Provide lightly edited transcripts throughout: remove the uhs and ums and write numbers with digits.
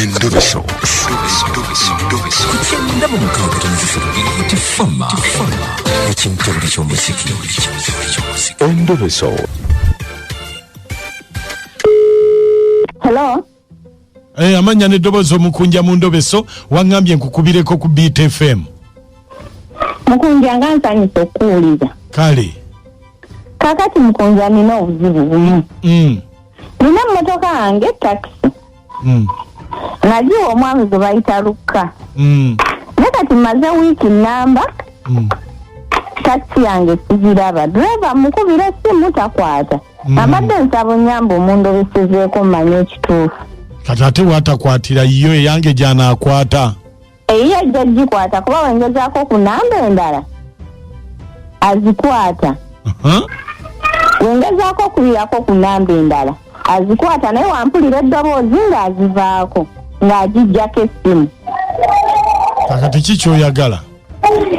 Endobeso. Ku 96.3 Beat Fama. Ekintobuli ky'omuziki. Endobeso. Hello. Amannya n'eddoboozi, omukunja mu ndobeso, waŋŋambye nkukubireko ku Beat FM. Mukunja, nga nsanyusa okukuwuliza. Kale. Kaakati mukunja, nina obuzibu bumu. Nina emmotoka yange takisi. Nagiwa omwami gwe bayita Lukka. Naye kati mmaze wiiki nnamba takisi yange sigiraba. Driver mukubira essimu takwata. Abadde nsaba onyamba omundobesezeeko mmanye ekituufu. Kati ate waatakwatira yo eyange gy'anaakwata? Eyiyo ajja gikwata, kuba wengezaako ku namba endala azikwata. Wengezaako okubirako ku namba endala azikwata, naye wampulira eddoboozi ng'azivaako, ng'agijjako essimu. Kakati ki kyoyagala?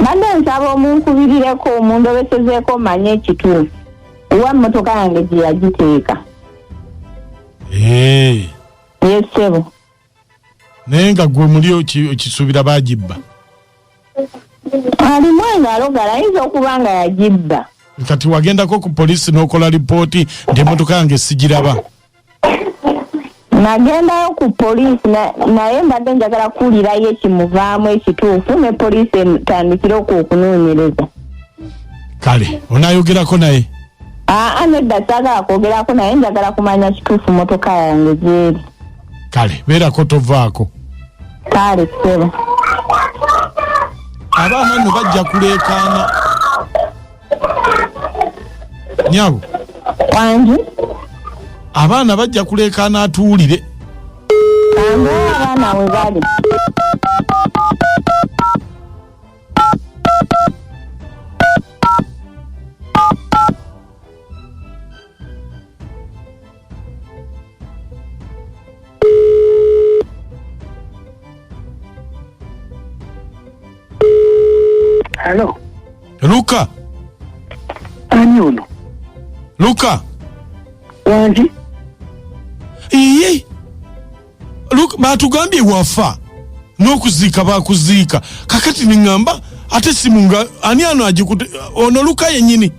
Badde nsaba omunkubirireko omundobesezeeko mmanye ekituufu wa mmotoka yange gye yagiteeka. Yes ssebo. Naye nga gwe muli okisuubira bagibba? Alimu engalo, gala ayinza okuba nga yagibba. Kati wagendako ku poliisi n'okola lipooti nti emmotoka yange sigiraba? Nagendayo ku poliisi, naye mbadde njagala kuwulirayo ekimuvaamu ekituufu, ne poliisi etandikire okwo okunoonyereza. Kale, onaayogerako naye? Aa, nedda, saagala kwogerako naye, njagala kumanya kituufu motoka yange gyeri. Kale, beerako, tovaako. Kale ssebo. Abaana nno bajja kuleekaana, nyabo. Wangi. Abaana bajja kuleekaana, atuwulire. Kambe abaana we bali. Halo, Luka. Ani ono? Luka. Wangi? Iye Luka, batugambye wafa n'okuziika bakuziika. Kakati niŋŋamba ate simu nga ani ano agikute? Ono Luka yennyini?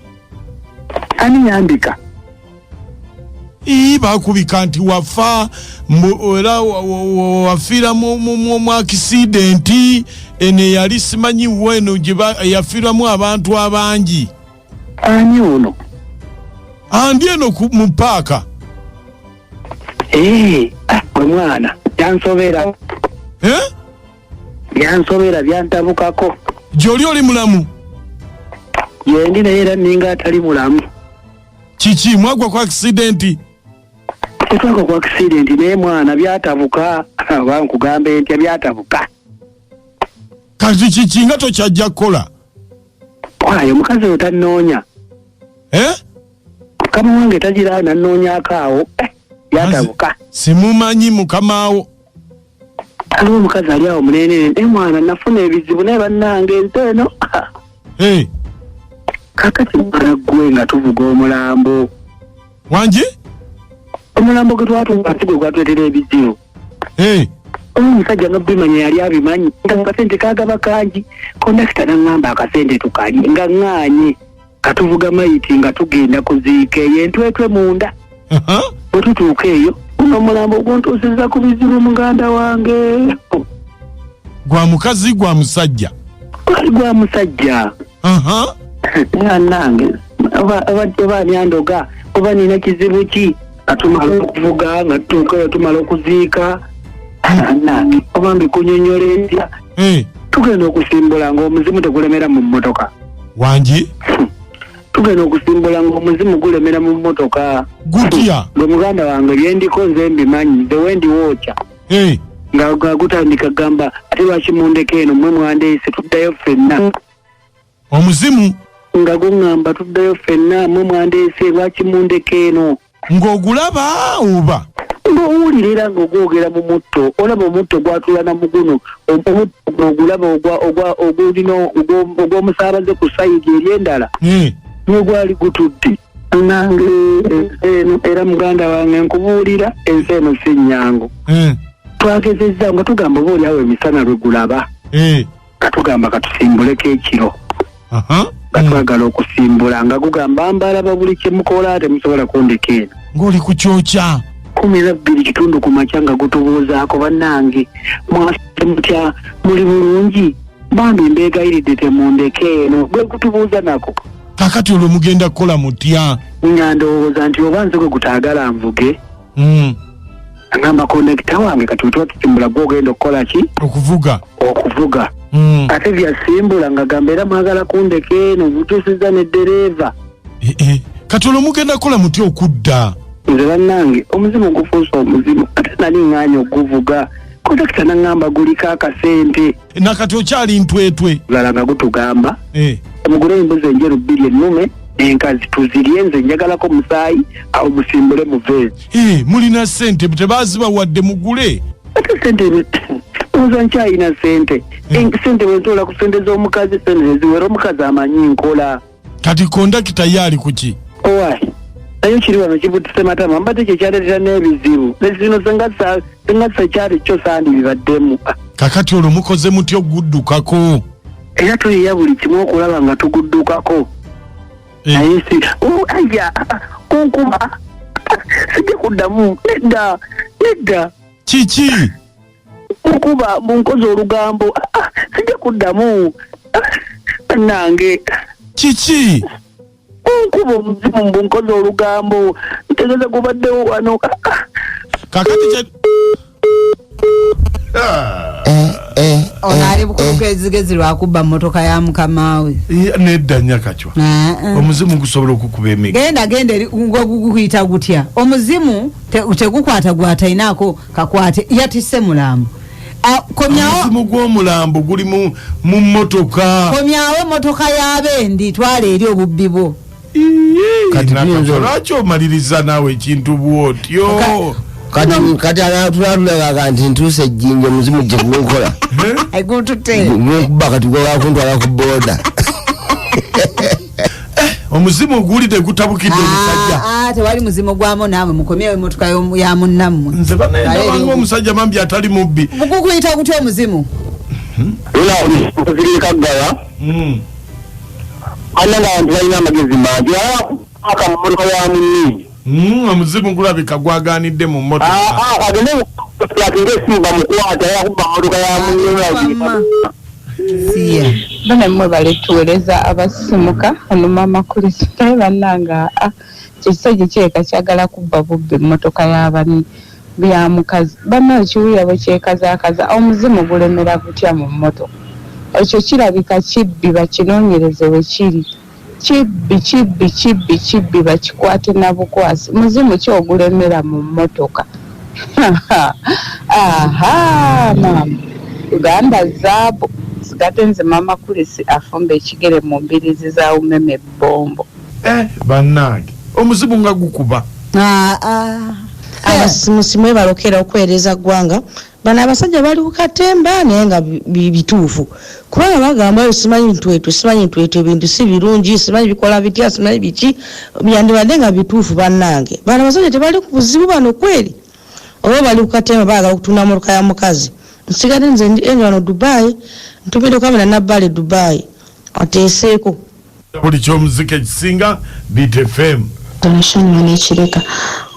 Ani yambika? Ii, bakubika nti wafa era wafiira mu accident eno eyali simanyi weno gye yafiiramu abantu abangi. Ani ono? Andi eno mu paaka. Ee, ah, gwe mwana, byansobera. Eh? Byansobera, byantabukako. Gy'oli oli mulamu? Yendi, naye era ninga atali mulamu. Kiki, mwagwa ku accident? Tetwagwa ku accident, naye mwana byatabuka. Oba nkugambe ntya, byatabuka. Kati kiki, nga tokyajja kukola? Waayo omukazi oyo tannoonya. Eh? Mukama wange tagira nannoonyaako awo. Eh, byatabuka. Simumanyi mukamaawo. Aliwo omukazi ali awo munene, naye mwana nafuna ebizibu, naye bannange ensi eno. Hey. Kakati mwana gwe, nga tuvuga omulambo. Wangi? Omulambo gwe twatuuka si gwe gwatuleetera ebizibu. Hey. Omusajja nobimanya yali abimanyi nga akasente kagaba kangi. Kondakita naŋŋamba akasente tukalye, nga ŋŋaanye. Katuvuga mayiti nga tugenda kuziika eyo entwetwe munda. Bwe tutuuka eyo, guno omulambo guntuusiza ku bizibu, muganda wange. Gwa mukazi, gwa musajja? Gwali gwa musajja. Nange oba ani andoga, oba nina kizibu ki? Nga tumala okuvuga, nga tutuuka eyo, tumala okuziika, nange oba mbikunyonyola entya? Tugenda okusimbula ng'omuzimu tegulemera mu mmotoka. Wangi? Tugenda okusimbula ng'omuzimu gulemera mu mmotoka. Gutya? Gwe muganda wange, byendiko nze mbimanyi, nze wendi wookya. Nga gutandika gamba, ate lwaki mundeka eno? Mmwe mwandeese, tuddayo ffenna. Omuzimu? Nga guŋŋamba, tuddayo ffenna, mmwe mwandeese, lwaki mundeka eno? Ng'ogulaba oba? Ng'owulira era ng'ogwogera mu mutto, olaba omutto gwatula na muguno, omutto guno ogulaba ogulina ogw'omusaabaze ku side eri endala. Niwe gwali gutudde nange ensi eno. Era muganda wange, nkubuulira, ensi eno si nnyangu. Twagezezza nga tugamba oba oliawo emisana lwe gulaba. Nga tugamba katusimbuleko ekiro. Nga twagala okusimbula nga gugamba mbalaba buli kye mukola temusobola kundeka eno. Ng'oli ku kyokya. 12:15 ku makya nga gutubuuzaako bannange mwasudde mutya muli bulungi bambi mbeegayiridde temundeka eno gwe gutubuuza nako. Kakati olwo mugenda kukola mutya? Nga ndowooza nti oba nze gwe gutaagala nvuge. Agamba kondakita wange kati bwe tuba tusimbula gw'ogenda okukola ki? Okuvuga. Okuvuga. Ate byasimbula nga gamba era mwagala kundeka eno mutuusizza ne ddereeva. Kati olwo mugenda kukola mutya okudda? Nze bannange omuzimu gufuuse omuzimu ate nali ŋŋaanye okuguvuga. Kondakita n'aŋŋamba guliko akasente. Nakati okyali ntwetwe. Lala nga gutugamba. Mugule embuzi enjeru 2 ennume enkazi tuzirye nze njagalako musaayi awo musimbule muve. Mulina ssente tebazibawadde mugule. Ate ssente nze nkyalina ssente. Ssente bwe ntoola ku ssente z'omukazi ssente neziwera omukazi amanyi nkola. Kati kondakita ye ali ku ki? Owaayi naye kiri wano kibutise matama mbadde kye kyaleetera n'ebizibu ne zino senga kyali kyo sandibibaddemu. Kakati olwo mukoze mutya oguddukako? Era tuyiya buli kimu okulaba nga tuguddukako. Naye si aya kunkuba sijja kuddamu nedda nedda. Kiki? Kunkuba munkoze olugambo sijja kuddamu bannange. Kiki? Kunkuba omuzimu mbunkoze olugambo ntegeeza gubaddewo wano. Kakati ono ali bukulukezigezi lwakubba mmotoka ya mukama we. Nedda Nyakachwa. Omuzimu gusobola okukuba emigga. Genda eri gukuyita gutya? Omuzimu tegukwata gw'atalinaako kakwate yatisse mulambo. Omuzimu gw'omulambo guli mu mmotoka. Komyawo emmotoka y'abendi twala eri obubbi bwo. Kati lwaki omaliriza naawe ekintu bw'otyo? Kati anatulalaga nti ntuuse ejjinja omuzimu gye gunkola. Gunkuba kati gwakuntwala ku booda. Omuzimu oguwulidde gutabukidde omusajja. Tewali muzimu gwamu naawe mukomyewo emmotoka ya munnammwe. Nze bannange omusajja bambi atali mubbi. Gukuyita gutya omuzimu? Zirikaggawa. Annanga abantu balina amagezi mangi. Aka mmotoka ya munni. Omuzimu gulabika gwagaanidde mu mmotoka. Agende agende bamukwata yakuba mmotoka ya munni. Bana mmwe baletuweereza abasisimuka ono maama Kulisi naye bannange ekisajja kireka kyagala kubba bubbi emmotoka y'abanni bya mukazi. Banna ekiwulira bwe kyekazaakaza omuzimu gulemera gutya mu mmotoka? Ekyo kirabika kibbi bakinoonyereze we kiri. Kibbi kibbi kibbi kibbi bakikwate na bukwasi. Muzimu ki ogulemera mu mmotoka? Aha maama Uganda zaabu. Sigadde nze maama Kulisi afumba ekigere mu mbiriizi za umeme bbombo. Bannange omuzimu nga gukuba. Abasimusi mwebalokera okuweereza ggwanga. Bano abasajja bali ku katemba naye nga bituufu. Kubanga bagamba simanyi ntwetwe simanyi ntwetwe ebintu si birungi simanyi bikola bitya simanyi biki byandibadde nga bituufu bannange. Bano abasajja tebali ku buzibu bano kweri. Oba bali ku katemba baagala okutunda mmotoka ya mukazi. Nsigadde nze ndi wano Dubai ntumidde kamera Nabbale Dubai ateeseeko. Buli ky'omuziki ekisinga Beat FM. Donation n'ekireka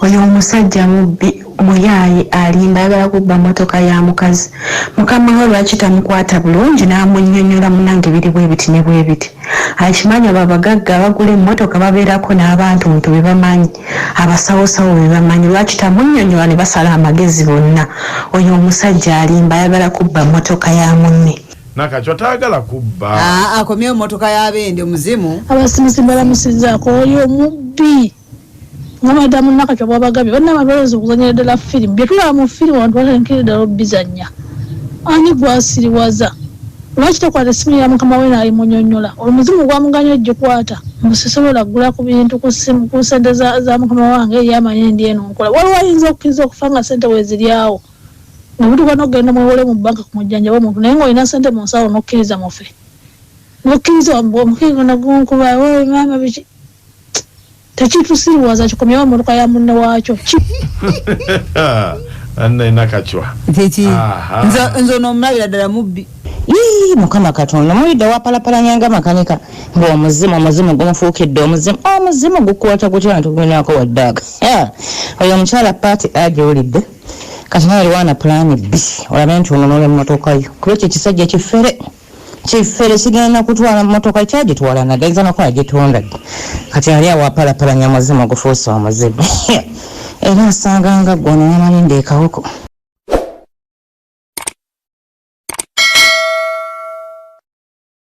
oyo omusajja mubbi muyaaye alimba ayagala kubba mmotoka ya mukazi. Mukama we lwaki tamukwata bulungi n'amunnyonnyola munnange biri bwe biti ne bwe biti. Akimanyi abo abagagga abagula emmotoka babeerako n'abantu ntu be bamanyi, abasawosawo be bamanyi, lwaki tamunnyonnyola ne basala amagezi bonna. Oyo omusajja alimba ayagala kubba mmotoka ya munne. Nakachwa tayagala kubba. Akomyewo emmotoka y'abendi omuzimu. Abasimusi balamusizzaako oyo mubbi. Nga madamu Nakachwa bw'abagambye banna abalowooza okuzannyira ddala firimu. Bye tulaba mu firimu abantu batandikira ddala obbizannya. Ani gw'asiriwaza? Lwaki takwata essimu ya mukama we n'ayimunyonnyola? Omuzimu gwamuganye ogikwata. Mbu sisobola kugula ku bintu ku ssimu ku ssente za mukama wange ye amanyi ndi eno nkola. Waliwo ayinza okukkiriza okufa nga ssente weeziri awo. Nga n'ogenda mwewole mu bbanka ku mujjanjaba omuntu naye ng'olina ssente mu nsawo n'okkiriza mufe. N'okkiriza omukigo nagunkuba oyo maama biki. Tekitusiriwaza kikomyewo emmotoka ya munne waakyo. Anna Nakachwa. Kiki? Aha. Nze ono omulabira ddala mubbi. Yii, Mukama Katonda, muwulidde wapalapalanya nga makanika ng'omuzimu, omuzimu gumufuukidde omuzimu, omuzimu gukwata gutya nga tugunaako wadde aka. Oyo omukyala paati agiwulidde kati naye aliwaana pulaani B olabe nti onunula emmotoka yo, kuba ekyo ekisajja kifere kifere kigenda kutwala mmotoka, kyagitwala nadda ayinza nokuba yagitunda dda. Kati ali awo apalapalanya muzimu gufuuse omuzimu era asanga nga ggwe ono wamalinda ekawoko.